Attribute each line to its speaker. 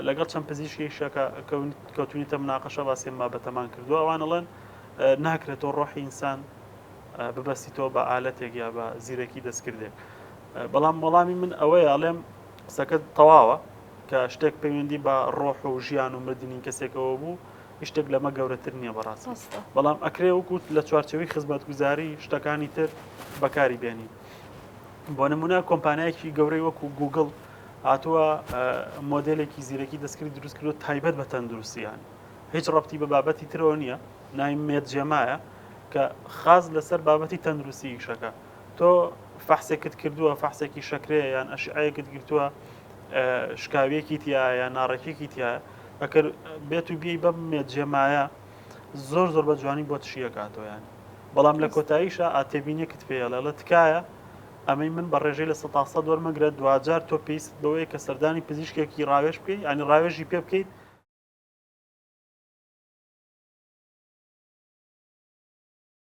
Speaker 1: لەگەڵ چەند پزیشکێکیشا کە کەوتوینەتە مناقەشە باسی ئەم بابەتەمان کردووە، ئەوان ئەڵێن ناکرێتەوە ڕۆحی ئینسان ببەستیتەوە بە ئالەتێک یا بە زیرەکی دەستکردێک. بەڵام وەڵامی من ئەوەیە ئەڵێم قسەکە تەواوە کە شتێک پەیوەندی بە ڕۆح و ژیان و مردنی کەسێکەوە بوو شتێک لەمە گەورەتر نییە بەڕاستی بەڵام ئەکرێ وەکو لە چوارچەوەی خزمەتگوزاری شتەکانی تر بەکاری بێنی بۆ نمونە کۆمپانیایەکی گەورەی وەکو گوگل هاتووە مۆدلێکی زیرەکی دەستکرد دروست کردو تایبەت بە تەندروستیان هیچ ڕەبتی بە بابەتی ترەوە نییە ناوی MedGemma یە کە خاص لەسەر بابەتی تەندروستی ئیشەکە تۆ فەحسێکت کردووە فەحسێکی شەکرەیە یان ئەشعەیەکت گرتووە شکاویەکی تیا یان ناڕێکێکی تیا ئەکەر بێت و بی بەم MedGemma یە زۆر زۆر بە جوانی بۆت شیەکاتەوە یان بەڵام لە کۆتاییشا ئاتێبینێکت پێڵێڵە تکایە ئەمەی من بە ڕێژەی 100% وەرمەگرە دواجار تۆ پێویست بەوەیە کە سەردانی پزیشکێکی ڕاوێژ بکەیت ینی ڕاوێژی پێ بکەیت.